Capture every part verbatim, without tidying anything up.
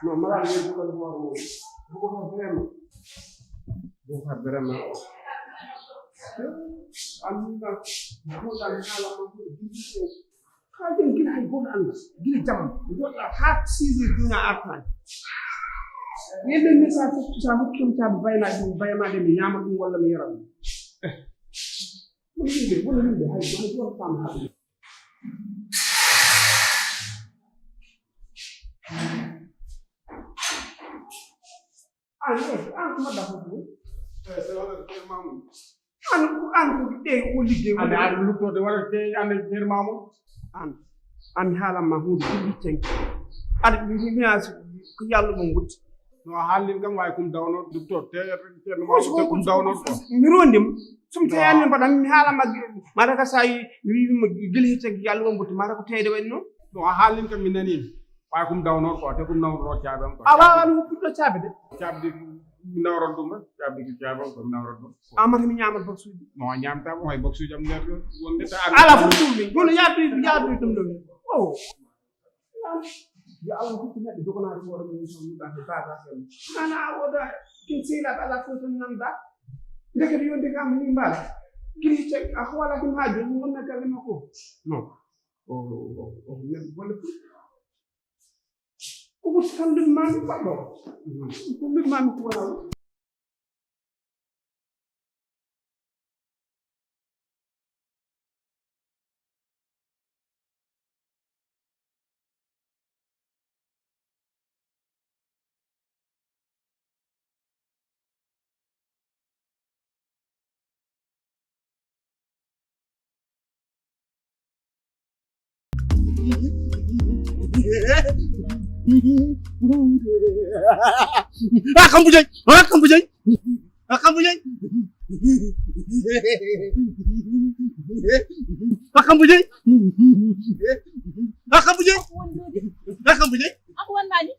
Non, malade, il faut que nous voyons. Beaucoup vraiment. Beaucoup vraiment. Amina, ko dal kala ko. Ka jon gila hay goto anda. Gila jam. Joɗɗa ha six heures duna artan. Yelle message fof sa hokki ɗum tabi bayna ɗum bayma de mi ñama ɗum walla mi yara ɗum. Wala yimɓe, wala yimɓe, hay, hay goto fam ha. An, eh, an ko madda fof ɗum. Eh, c'est vrai, c'est mamoun. An ko, an ko ɗe o liggey. Ande woni. An luttorde waɗa te ande nder mamoun. An, an mi haalan ma hunde ɓurɗi tenke. Aɗa mi, mi, mi, ko yallo mo gutti. No a haalin kam way kum dawno docteur te ceerno ma ko kum dawno ko. Mi rondi mo. Sum te an mbaɗa mi haalan ma mata ka sayi mi wi ma gila hecce yallo mo gutti mata ko teyde wayno. No a haalin kam mi nani. Way kum dawno ko te kum nawno caabe am ko. A wawan hoppude caabe de. Caabe mi nawron dum caabe ki caabe am ko mi nawron dum. Amata mi ñamat boksuji. No ñamta ko hay boksuji am nder wonde ta. Ala fof ɗum min kono yaadu yaadu ɗum ɗo. Oh. Yo Allah hokku neɗɗo jogonaade hoore mum tan yiɗaade baaba sen. Ana a woda kin sila ala fof tan nan da. Ndeke yonde kam ni mbala. Kin ce a hola kin haaju mun na galle makko. No. O o o men wala. Ko ɓurti kam ɗum mami goɗɗo. Ko ɗum mami ko wala. Ah, Kambujay! Ah, Kambujay! Ah, Kambujay! Ah, Kambujay! Ah, Kambujay! Ah, Kambujay! Ako wannani?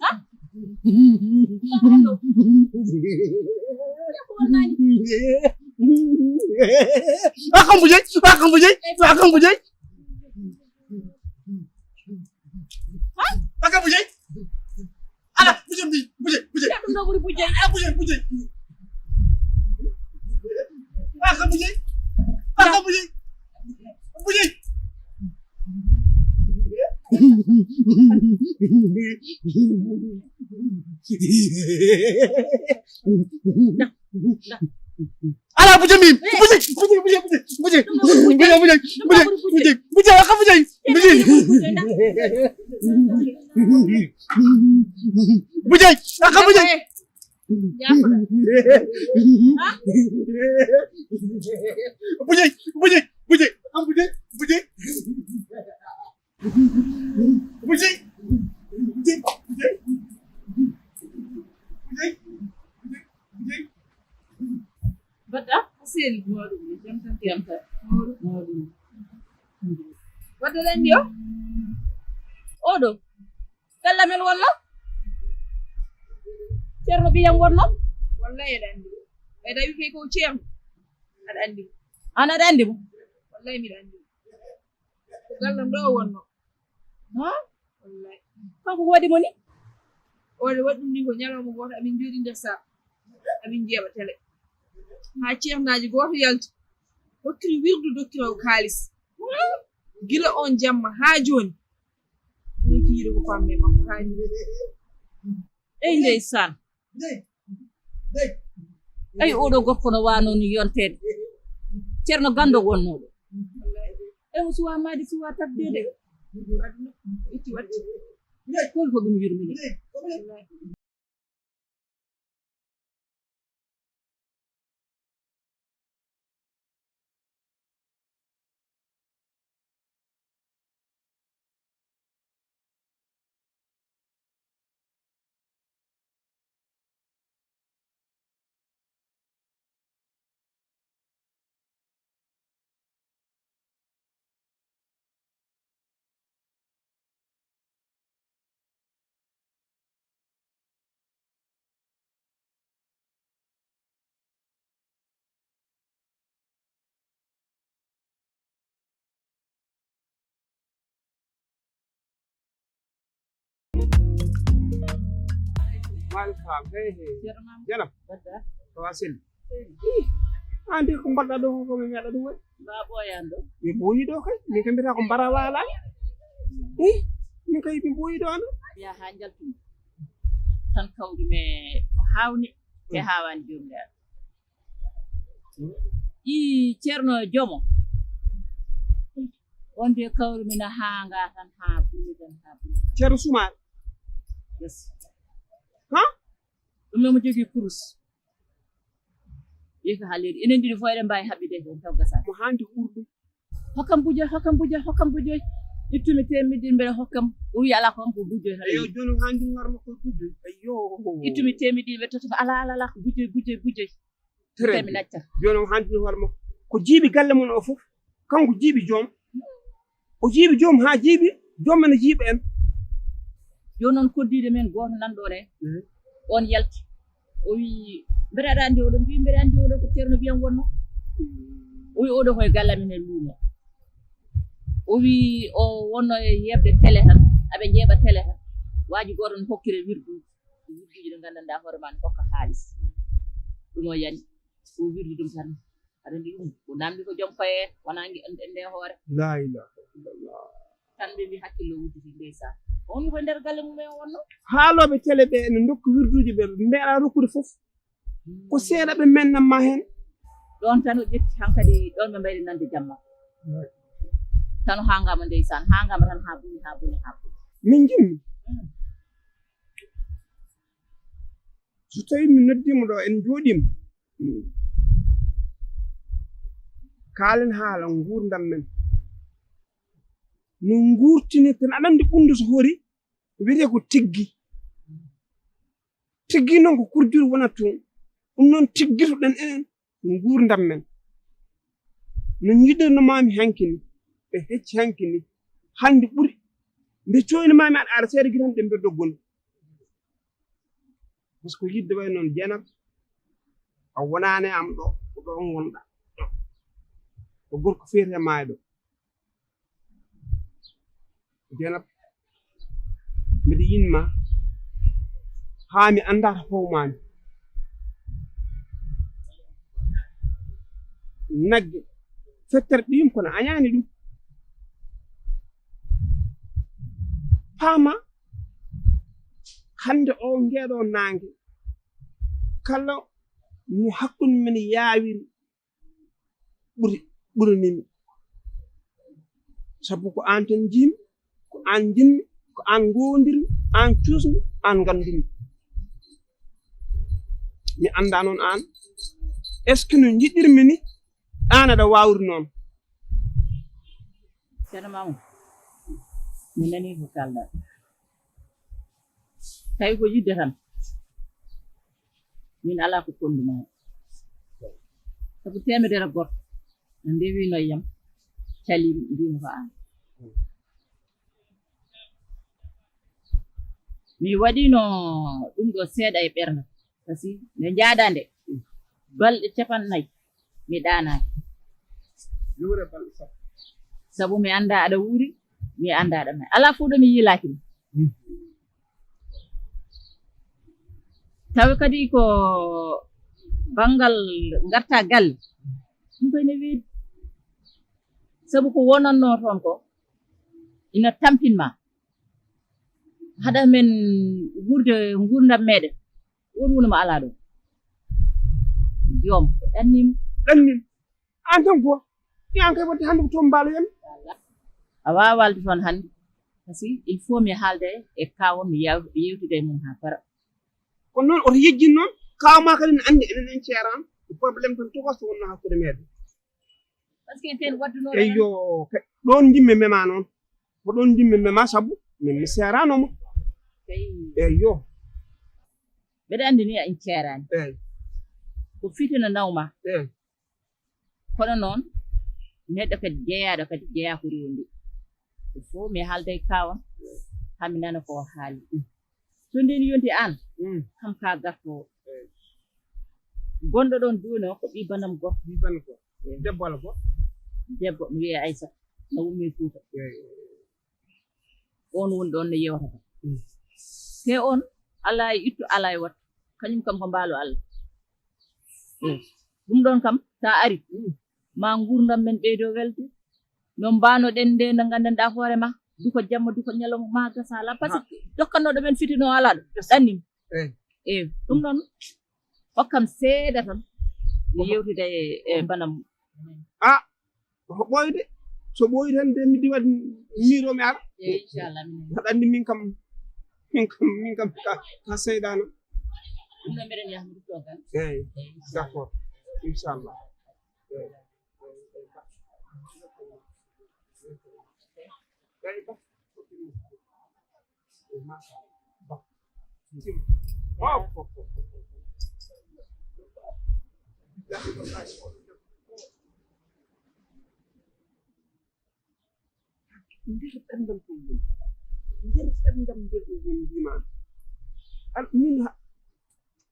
Ha? Ako wannani? Ah, Kambujay! Ah, Kambujay! Ah, Kambujay! Ha? Ah, Kambujay! Ala, bujay, bujay, bujay, bujay. Ya, ɗum ɗo ɓuri bujay. Ah, bujay, bujay. Ah, ka bujay. Ah, ka bujay. Bujay. Ala bujay min. Bujay, bujay, bujay, bujay, bujay. Bujay, bujay, bujay, bujay, bujay, aka bujay. Bujay. Bujay, aka bujay. Bujay, bujay, bujay, aka bujay, bujay. Bujay, bujay, bujay, bujay, bujay, bujay. Mbaɗɗa? Seli, mawɗum, jam tan, jam tan. Mawɗum, mawɗum. Wadde ɗen yo? Oɗo? Galle men wonno? Ceerno ɓiyam wonno? Wallay eɗa anndi mo. Ɓay tawi kay ko ceerno. Aɗa anndi mo. An aɗa anndi mo? Wallay miɗa anndi mo. Ko gallam ɗo o wonno. Ha? Wallay. Kanko ko waɗi mo ni? O waɗi ɗum ni ko ñalawma gooto amin jooɗi nder saal. Amin njeeɓa tele. Haa ceernaaji gooto yalti. Hokkiri wirdu dokkira o kaalis. Gila on jamma haa jooni. Min ki yiɗo ko pamme makko haa ni. Ey ndeysaan. Ay oɗo gorko no wano ni yonteede. Ceerno Gando wonnooɗo. E mo suwa maadi suwa tabdeede. Itti watti. Hol ko ɗum yurmini? Waaleykum salam. Hey, hey. Ceerno Mamadou. Jana. Badda. Ko wa selli? Selli. Ih, an de ko mbaɗɗa ɗo ko mi meeɗa ɗum waɗi. Mba ɓooyan ɗo. Mi ɓooyi ɗo kay. Min kam mbiyata ko mbara waalaani. Ih, min kay mi ɓooyi ɗo an. Ya haa njaltumi. Tan kawɗum e ko haawni, e haawaani joomiraɗo. Ii, Ceerno Jomo. On de kawri mina haa nga tan, haa buni tan, haa buni. Ceerno Sumaare. Yes. Ha? Ɗum noon mo jogii kurus. Yehi ko haaliri. Enen ɗiɗi fof eɗen mbaawi haɓɓide heen taw gasaani. Mo haandi ko ɓuri ɗum. Hokkam bujoy, hokkam bujoy, hokkam bujoy. Ittumi teemedde ɗiɗi mbeɗa hokkam. O wiyi alaa ko kanko bujoy. Eyo, jooni o haandi hoore makko e bujoy. Eyo. Ittumi teemedde ɗiɗi mbeɗa tottuma alaa, alaa, alaa, ko bujoy, bujoy, bujoy. Très bien. Tawi mi nacca. Jooni o haandi hoore makko. Ko jiiɓi galle mum o fof. Kanko jiiɓi joom. O jiiɓi joom haa jiiɓi joom men jiiɓa en. Jooni noon koddiiɗo men gooto nan ɗoon e on yalti. O wii, mbeɗa aɗa anndi oɗo? Mbii, mbeɗa anndi oɗo ko Ceerno Biyam wonno. O wii, oɗo koye galle amen e luumo. O wii, o wonno e yeɓde tele tan, aɓe njeeɓa tele tan. Waaji gooto no hokkira wirduuji. Wirduuji ɗi nganndanɗaa hoore maa ne hokka haalis. Ɗum o yani, o wirdi ɗum tan. Aɗa anndi ɗum, o namdi ko joom koye, wonaa nge-, nde, nde hoore. La ilaha illallah. Tan ɓe mbi hakkille udditi, ndeysaan. O woni koye nder galle mum en o wonno. Haalooɓe tele ɓe ene ndokki wirduuji ɓe, ɓe mbeɗa rokkude fof. Ko seeɗa ɓe mennamma heen. Ɗoon tan o ƴetti hankadi, ɗoon ɓe mbayri nande jamma. Tan o haangaama ndeysaan, haangaama tan haa boni, haa boni, haa boni. Min njimmi. Mm. So tawii mi noddiima ɗo, en njooɗiima. Kaalen haala nguurndam men. No nguurtinirten, aɗa anndi ɓunndu so hoori, wiyetee ko tiggi. Tiggi noon ko kurjuru wonata toon. Ɗum noon tiggitoɗen enen nguurndam men. No njiɗirnomaami hanki ni, ɓe hecci hanki ni. Hannde ɓuri. Nde cooynimaami aɗa ara seeɗa gila hannde ɓe mbeɗa doggude. Par ce que yidde way noon Jeynaba, a wonaani am ɗo, ko ɗoon wonɗa. Ko gorko feere maayɗo. Jeynaba, mbiɗa yiɗ ma haa mi annda to pawmaami. Nagge, fettere ɓiyum kono añaani ɗum. Paama, hannde o ngeeɗo naange, kala no hakkunde men yaawiri, ɓuri, ɓuranimi. Sabu ko aan tan njiimi, ko aan njiɗmi, ko aan ngoondirmi, aan cuusmi, aan nganndumi. Mi annda noon aan, est-ce que no njiɗirmi ni, aan aɗa waawri noon? Ceerno Mamoudou, mi nanii ko kaalɗaa. Tawi ko yidde tan, min alaa ko konduma. Sabu teemedere gorko no ndewino e yam, calii mbiimi ko aan. Mi waɗiino ɗum ɗo seeɗa e ɓernde, kasi nde njaaɗaa nde, balɗe capanɗe nayi mi ɗaanaaki. Luure balɗe sappo. Sabu mi annda aɗa wuuri, mi annda aɗa may. Alaa fof ɗo mi yiilaaki ma. Hmm. Tawi kadi ko banngal ngarta galle, ɗum koy ne weeɗi. Sabu ko wonannoo toon ko ina tampin ma. Haɗa men wuurde nguurndam meeɗen. Won woni mo alaa ɗo. Joom, ko ɗanniima. Ɗanniima. Aan tan ko, ɗi aan kay waɗde hannde ko toon mbaaloyami. A waawaa walde toon hannde. Parce que il faut mi haalda e kaaw am, mi yaw-, yewtida e mum haa fara. Kono noon oto yejjin noon, kaaw maa kadi ne anndi enen en ceeraano. Ko problème tan tokos wonnoo hakkunde meeɗen. Parce que ken waɗduno. Eyyo, kay, ɗoon njimmi mema noon. Ko ɗoon njimmi mema sabu min mi seeraano mo. Eyyo. Mbeɗa anndi ni en ceeraani. Eey. Ko fitina nawma. Eey. Kono noon, neɗɗo kadi jeyaaɗo kadi jeyaa ko rondi. Il faut mi haalda e kaaw am, haa mi nana ko o haali. Mm. So ndeen yonti aan, mm, kam ka gartoowo. Eey. Gonɗo ɗoon duuno ko ɓii banam gorko. Ɓii banam gorko. Eey. Debbo ala gorko? Debbo, mi wiyee Aysata, no ummi Fuuta. Eey. Oon woni ɗoon no yewtata. Mm. Te oon, Alaa e ittu, alaa e wattu. Kañum kam ko mbaalu Allah. Ɗum ɗon kam, so a ari, ma nguurndam men ɓeydo welde. No mbaanoɗen nde, no nganndanɗaa hoore ma, du ko jamma, du ko ñalawma, ma gasa alaa. Parce que dokkannooɗo men fitino alaa ɗo. Ɗanni. Eyi. Eyi, ɗum ɗon, hokkam seeɗa tan. Mi yewtida e, e banam. Ah, ko ɓooyde. So ɓooyi tan de, mi diwat miiro mi ara. Eyi, inchallah. Aɗa anndi min kam, min kam, min kam ka, ka seyɗaana. Ɗum ɗon mbeɗen yaha mi rutto kan. Eyi, d'accord. Inchallah. Eyi. Nder ɓerdam ko woni, nder ɓerdam nde o woni mbimaami. Al min ha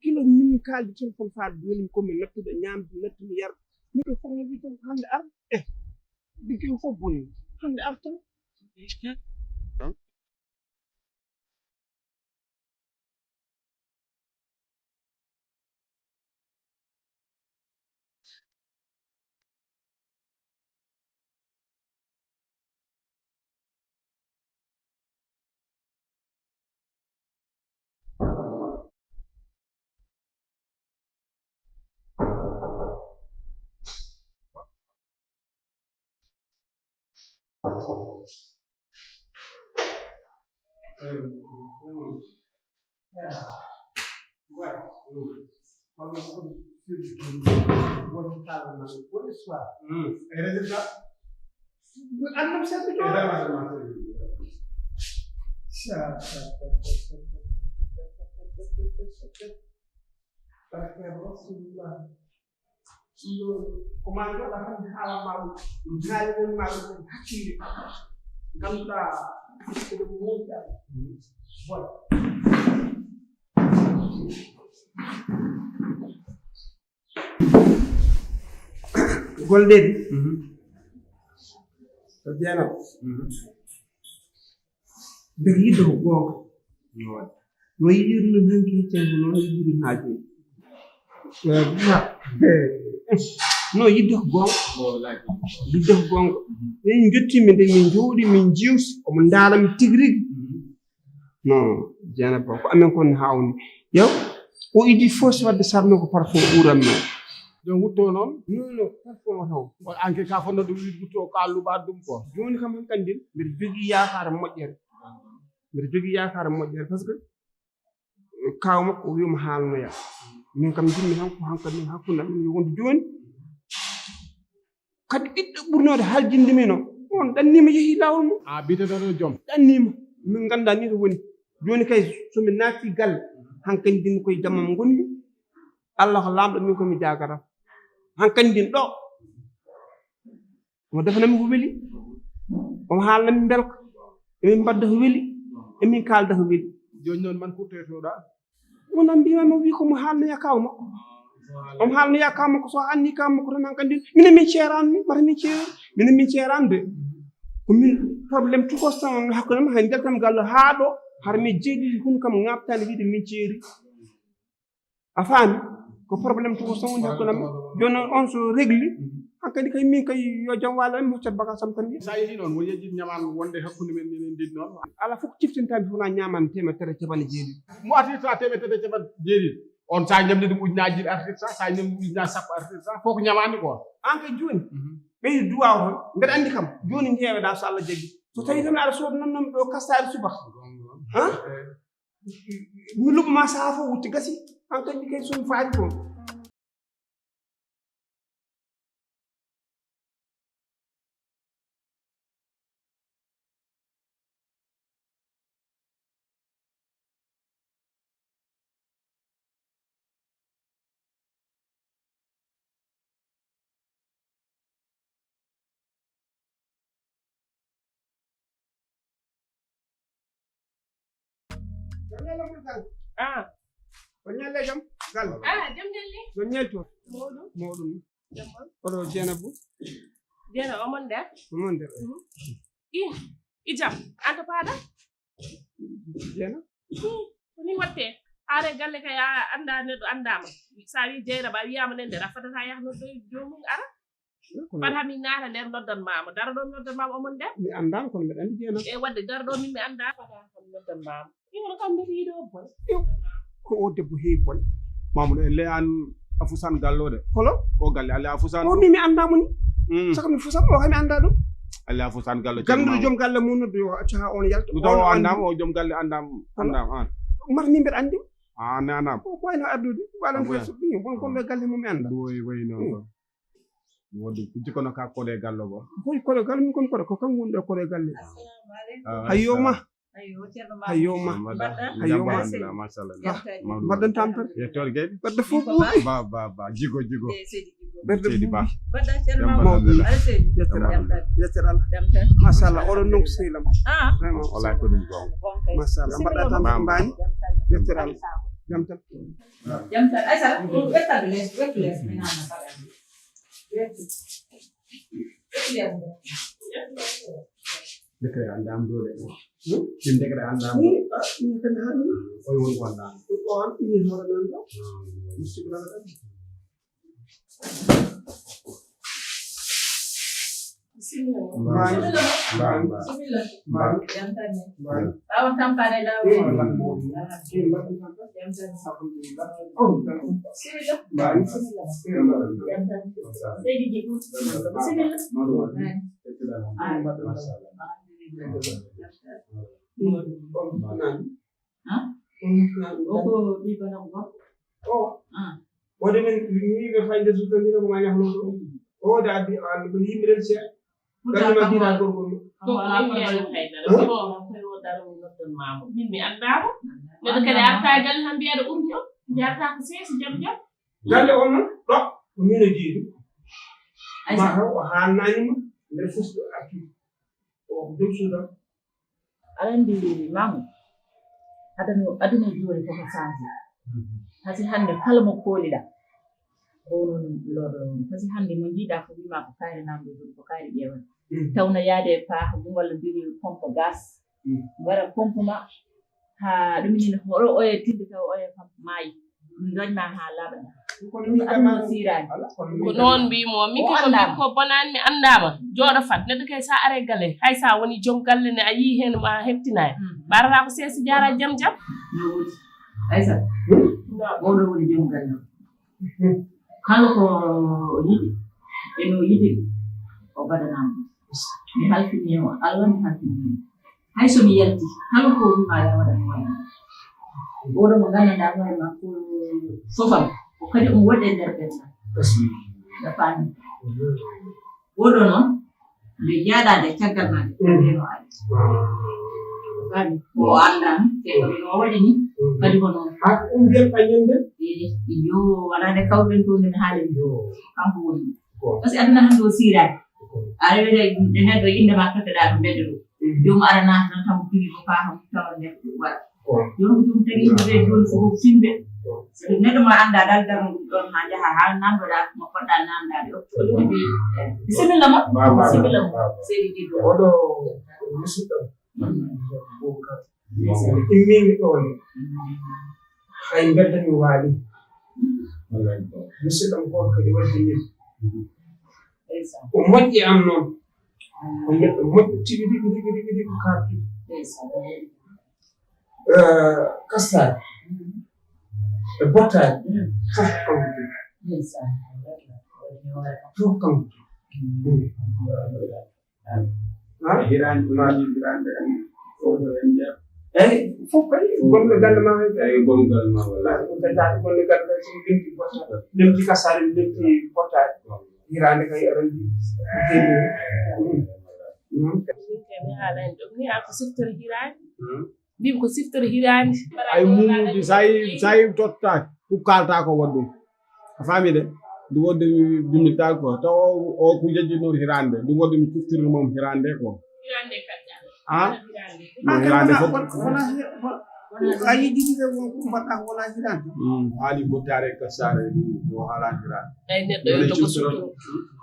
kilo min kaaldi téléphone faade jooni ko mi nattude ñaamde, nattude yarde. Min ko fof mi wiide hannde ar. Eh, ɗi kilo fof boni. Hannde ar tan. Barke Rasulullah. Ɗum ɗo ko maa mi waɗa hannde haalan maa ɗum. Ɗum haali woni maa ɗum kadi hakkille. Ngannduɗaa ko ɗum moƴƴa. Bon. Gol ɗen. Ko jeenam. Nder yiɗde ko goonga. No yiɗirmi hanki heccan ko noon yiɗirmi haa jooni. No yiɗde ko goonga. Yiɗde ko goonga. Min njottimi nde min njooɗi min jiwsi omo ndaalam tigi rigi. Non, Dieynaba ko amen kon haawni. Yow, o idi fof si wadde sarno ko parfum ɓuuran men. Yo wutto noon? Non, non, parfum o taw. On anke ka fonno ɗum wiɗ wutto ka luɓa ɗum ko. Jooni kam hankandi mbiɗa jogii yaakaare moƴƴere. Mbiɗa jogii yaakaare moƴƴere parce que kaaw makko o wiima haalnoya. Min kam njimmi han ko hankadi hakkunde amen yo wondu jooni. Kadi ɓiɗɗo ɓurnoode haljinde min o, on ɗanniima yehii laawol mum. A biteteɗo joom. Ɗanniima. Min nganndaa nii to woni. Jooni kay so mi naati galle, hankadi ndin koye jamma mo ngonmi. Allah ko laamɗo min ko mi jaagata. Hankadi ndin ɗo. Omo defanami ko weli. Omo haalnami mbelka. Emin mbadda ko weli. Emin kaalda ko weli. Jooni noon man kuttoytoɗa? Wona mbiyami o wi ko mo haalnoya kaw makko. Omo haalnoya kaw makko so anni kaw makko tan hankadi minen min ceerani ni mata min ceeri minen min ceerani de. Ko min problème tout constant on hakkunde am hay ndeltam gallo haa ɗo hara mi jeeɗi hun kam ŋabtani wiide min ceeri. A faami? Ko problème tout constant woni hakkunde am. Jooni noon on so régli hankadi kay min kay yo jam walla mi hoccat bagage am tan. Sa yehi noon won yejjit ñaman wonde hakkunde men minen ndin noon. Ala fof ciftintami fof na ñaman temetere capanɗe jeeɗiɗi. Mo artirta temettede capanɗe jeeɗiɗi on sa ñamde ɗum ujunaaji ɗiɗi artirta sa ñamde ɗum ujunaaji sappo artirta fof ko ñamaani ko. An kay jooni ɓeydi duwaw tan mbeɗa anndi kam jooni njeeweɗa so Allah jaggi so tawi tan aɗa sooda nan nan ɗo kastaari subaka. Mi luɓo ma saha fof wutti gasi. An kadi kay somi faari toon. Ah. Ko ñalle jam? Gal. Ah, jam ñalle. Ko ñel to. Mawɗum. Mawɗum. Jam on. Oɗo Jeena bu? Jeena, omon der? Omon der. I, i jam. Anto paada? Jeena? Ko ni watte. Are galle kay a annda neɗɗo anndaama. So a wi Jeyraba a wiyaama nden nder a fotata yah noddoy joomum ara. Fat hami naata nder noddan maama. Daro ɗo mi noddan maama omon nder. Mi anndaama kono mbeɗa anndi jeenam. E wadde daro ɗo min mi annda. Fata kam noddan maama. Iwon kam mbeɗa yiɗo bone. Ko o debbo heewi bone. Mamuɗo e le an a fusan gallode. Holo? O galle alle a fusan. O mi mi anndaama ni. Mm. Saka mi fusan o kami annda ɗum. Alle a fusan gallo. Ganduɗo joom galle mum noddu yo accu haa on yalta. Ɗum taw o anndaama o joom galle anndaama. Anndaama an. Mata min mbeɗa anndi. A nanam. O ko wayno addude. Waɗan ka suɓɓi. Won kon ɗo galle mum mi annda. Ɗum woy woy noon ko. Wodi jikkono ka kode gallo go. Koy kode gallo min kon kode ko kam woni ɗo kode galle. Hayyoma. Hayyoma. Hayyoma. Machallah. Mbaɗɗon tampere. Yettoor gay. Ɓadde fof ɓuuɓi. Ba ba ba jigo jigo. Ɓerɗe ɓuuɓi. Mawɗo. Yettere Allah. Yettere Allah. Machallah oɗon noon ko sehlam. Vraiment. Wallahi ko ɗum gonga. Machallah mbaɗɗa tampere mbani. Yettere Allah. Jam tan. Jam tan. Aysata, ɓettal les, ɓettal les mi nana. Décret anndaama ɗo de. Ɗum décret anndaama ɗo. Oy won ko anndaama. Ko an ɗum hoore nan ɗo. Musidɗo nan ɗo. Bismillah. Mbaal. Mbaal. Bismillah. Mbaal. Jam tan ni. Mbaal. Ɓaawo tampere laawol. Jam tan. Alhamdulillah. Bismillah. Mbaal. Bismillah. Jam tan. Seydi Djiby. Bismillah. Alhamdulillah. O ko ɓii bana ko gorko. O. Wode min wiiɓe fayde sutondira ko ma yahno ɗo. O wode addi o addi ko yimɓe ɗen seeɗa. Ɗanima dina gorko ɗo. Ko koye mi ala haydara. Ko koye o daro noddan mamo. Min mi anndaama. Neɗɗo kadi arta galle tan mbiyaɗo urmi o. Jarta ko seesi jam jam. Galle o noon ɗo ko min o jeeyi ɗum. Ma taw o haalnanima nder fusɗo artude. O ko joom suudan. Aɗa anndi mamu aduna aduna jooni koko change. Hasi hannde kala mo kooliɗa bonon lorɗo. Hasi hannde mo jiiɗa ko wima ko kayre namdo ɗum ko kayre ƴeewata. Tawna yaade e paaha mum walla mbiri pompe gas. Wara pompe ma ha ɗum ni hoɗo oye tinde taw oye kam maayi. Ɗum dañma ha laaɓa. Ɗum aduna sirani. Ko noon mbimo min ko min ko bonani mi anndaama. Jooɗo fat neɗɗo kay sa are galle hay sa woni joom galle ne a yii heen ma heptinaani. Mbarata ko seesi jaara jam jam. No woodi. Aysata. Oɗo woni joom galle. Kala ko o yiɗi e no yiɗi o baɗanama. Mi halfini mo Allah mi halfini mo. Hay so mi yalti kala ko wima ya waɗa mi waɗa. Oɗo mo gandanɗa hoore makko fofam ko kadi omo woɗɗe nder ɓenɗa. Ɗa faami. Oɗo noon nde jaaɗade caggal ma nde ɓeno ari. Faami ko o anndan te ko ɓeno waɗi ni kadi ko noon. Ha ɗum mbiyat pañen nde. Yo wala nde kawɗen to nde mi haali yo kanko woni. Parce que aduna hannde o siirani. A rewete ɗe neɗɗo innde ma totteɗa to mbedde ɗo. Joomum ara naata tan taw mo pini ko faa kam tawa nder waɗa. Jooni ko joom tagi yimɓe ɓe jooni fof ko finɓe. Sabi neɗɗo ma annda dal darno ɗum ɗon ha jaha ha nandoɗa mo poɗɗa nandaade o ɗum ɓe. Bisimilla ma. Bisimilla ma. Seydi Djiby. Oɗo musidɗo Boubacar. Immimi ɗo ne. Hay mbedda mi waali. Musidɗo am goto kadi waddi min. O moƴƴi am noon. O neɗɗo moƴƴo tigi rigi rigi rigi rigi ko kaarti. Kastaade e bottaade fof kanko tigi. Fof kanko tigi. Hiraande ko woni hiraande en fof ko en jeeya. Eyi fof kadi gonɗo galle ma hay eyi gonɗo galle ma walla ko tataɓe gonɗo galle kadi so lemti botta lemti kasare lemti bottaade hiraande kay aɗa anndi heewi. Min kay mi haalani ɗum ni an ko siftori hiraande. Mbimi ko siftori hiraande. Ay mumuji sayi sayi tottaaki ko kalta ko waɗ ɗum. A faami de? Ɗum waɗde mi binnditaako ko taw o ko jejjinoor hiraande ɗum waɗde mi cuftirde mom hiraande ko. Hiraande kaƴƴa. Ah? No hiraande fof. A yiɗi ɗum de won ko mbaɗɗa ko wona hiraande. Haali bottaare ka saare ɗum o haala hiraande. Ay neɗɗo yo jogo suturu.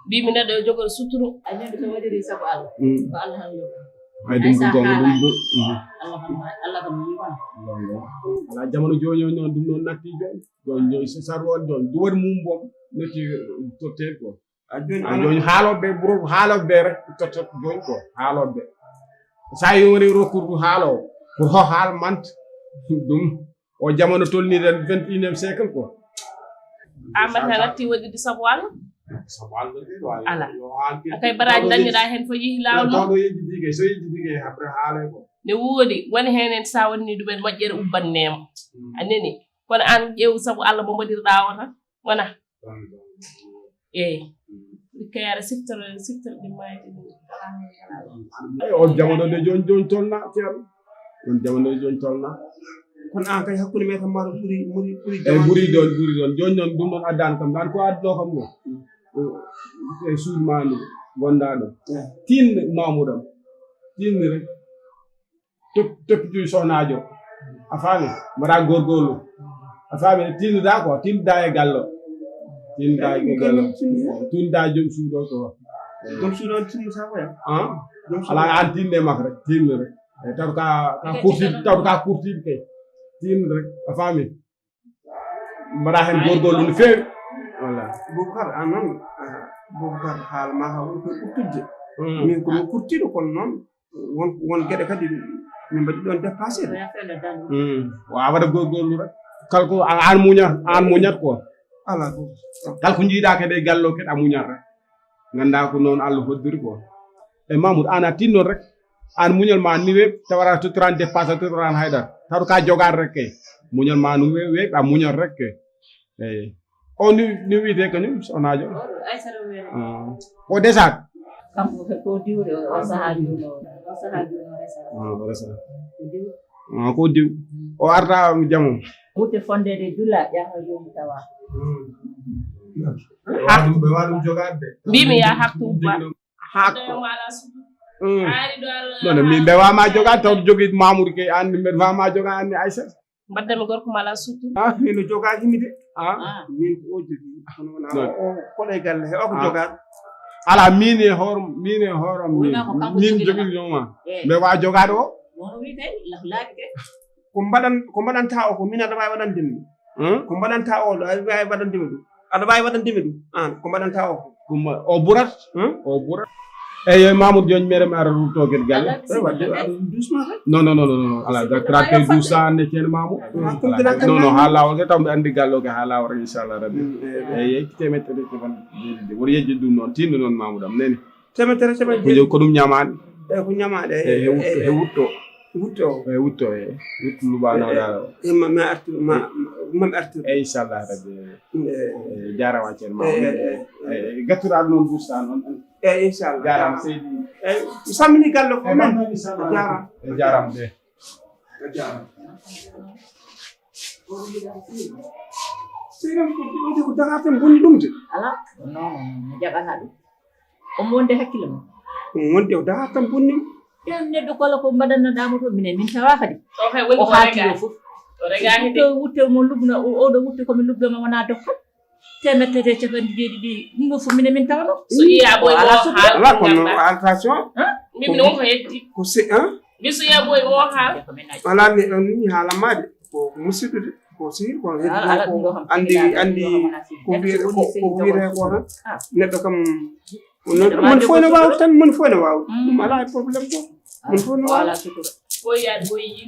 Mbimi neɗɗo yo jogo suturu. Ay neɗɗo so waɗiri sabu Allah. Ko Allah tan yoɓa. Ay, ɗum ɗum gonga ɗum ɗum. Allah kam, Allah kam yiwa. Ala jamanu joni o noon ɗum noon natti joni. Joni joni so sarwon joni duwar mum bom natti totte ko. A joni a joni haaloɓe ɓuro haaloɓe rek tottot joni ko haaloɓe. Sa yori rokkur du haalowo pour ho haal mant ɗum. O jamanu tolni den vingt et unième siècle ko. Amata natti waɗude sabu Allah. Sabu Allah de wa. Ala. Akay baraji dañira hen fo yihi lawol mo. Tawɗo yejjidi kay so yejjidi kay après haalay ko. Ne woodi woni henen sa wonni ɗumen moƴƴere ubban neema. A neni. Kono an ƴeew sabu Allah mo mbaɗirɗa o tan wona. Eyi. Kayara siftor siftor ɗi mayti ɗum. Eyi, on jamano de joni joni tolna ceerno. On jamano de joni tolna. Kono an kay hakkunde men kam maro ɓuri ɓuri ɓuri. Eyi, ɓuri ɗon ɓuri ɗon joni noon ɗum ɗon addani kam dan ko adduno kam ɗo. E suudu ma ndu gonda ɗo. Tin mamuɗam tin rek. Top top juy sonajo. A faami mbaɗa gorgolu. A faami tinduda ko tinduda e gallo. Tinduda e gallo. Tinduda jom suudo ko. Jom suudo tindu sa ko ya. Ah. Ala an tinde mak rek tinde rek. E taw ka ka kurti taw ka kurti ke. Tinde rek a faami. Mbaɗa hen gorgolu no feewi. Walla. Boubacar an noon. Boubacar haala ma ha woni koye kurtidde. Min komi kurtiɗo kono noon won won geɗe kadi min mbaɗi ɗon dépassé de. Wawa waɗa gorgolu rek. Kala ko an muñat an muñat ko. Ala ko. Kala ko jiiɗa kadi e gallo kadi a muñat rek. Ganda ko noon Allah hoddiri ko. E Mamoudou an a tinno rek. An muñal ma ni weɓ tawara totoran dépassé totoran haydar taw ka jogar rek kay. Muñal ma ni weɓ a muñal rek kay. Eyi. O ni ni wiyete kañum sonajo. O déjà. Kanko ko diwde o saha juno o saha juno resa. Ah, o resa. Ko diw. Ah, ko diw. O arta mi jamo. Wutte fondede jula yaha yoni tawa. Waɗum ɓe waɗum jogade. Mbimi ya hakku ba. Hakku. Non, min ɓe wama jogade taw jogi Mamoudou ke an min wama jogade anni Aïssa. Mbaddami gorko mala suttu. Ah, min o jogaaki mi de. Ah. Min ko o jogi. Kono wona o koɗo e galle he o ko jogaɗo. Ala min e hoor min e hoor am min. Min jogi joma. Mbe wa jogaɗo o. Mono wi kay la laaki kay. Ko mbaɗan ko mbaɗanta o ko min aɗa wawi waɗande mi. Ko mbaɗanta o ɗo aɗa wawi waɗande mi ɗum. Aɗa wawi waɗande mi ɗum an ko mbaɗanta o ko. Ɗum o ɓurat. O ɓurat. Eyi yo Mamoudou joni mere mi ara rutto guel galle. Wadde aɗa doucement kay. Non non non non ala gartirat kay doucement ne ceen Mamoudou. Non non ha lawol ke taw mbi andi galle o ke ha lawol rek inchallah rabbi. Eyi yetti temettede tefanɗe jeeɗiɗi woto yejji ɗum noon tinno noon Mamoudou am neni. Temettede tefanɗe jeeɗiɗi ko ɗum ñamaɗe. Eyi ko ñamaɗe. Eyi he wutto he wutto. Wutto o. Eyi wutto e wutto lubano daro. Mami artu mami artu. Eyi inchallah rabbi. Jarama ceen ma gattuɗa ɗum noon gursa noon. Eyi inchallah jarama seydi. Eyi mi sammini galle fof men. Jarama jarama de. Jarama. Seydi am ko ɗum ko dagate bonni ɗum de. Ala non mi jaɓata ɗum. Omo wonde hakkille mum. Ɗum wonde o dagata tan bonni mo. Ɓen neɗɗo kala ko mbaɗannoɗaa mo toon minen min tawa kadi. O kay woni o ko haati rega. O fof. O rega hede. Wutte mo lubno oɗo wutte komi lubdoma wona dokkal. Temettete capanɗe jeeɗiɗi ɗum ɗo fof minen min tawano. So yiya boy o haal ala kono altation. Min min won ko heddi. Ko se hein. Min so yiya boy o haal. Wala ni on ni haalama de ko musiɗude ko sihir ko heddi ko andi andi ko wiyete ko ko wiyete ko tan. Neɗɗo kam. Mon fof ne waawde tan mon fof ne waawde ɗum alaa e problème ko mon fof ne waawde. Boyyaade boyyi.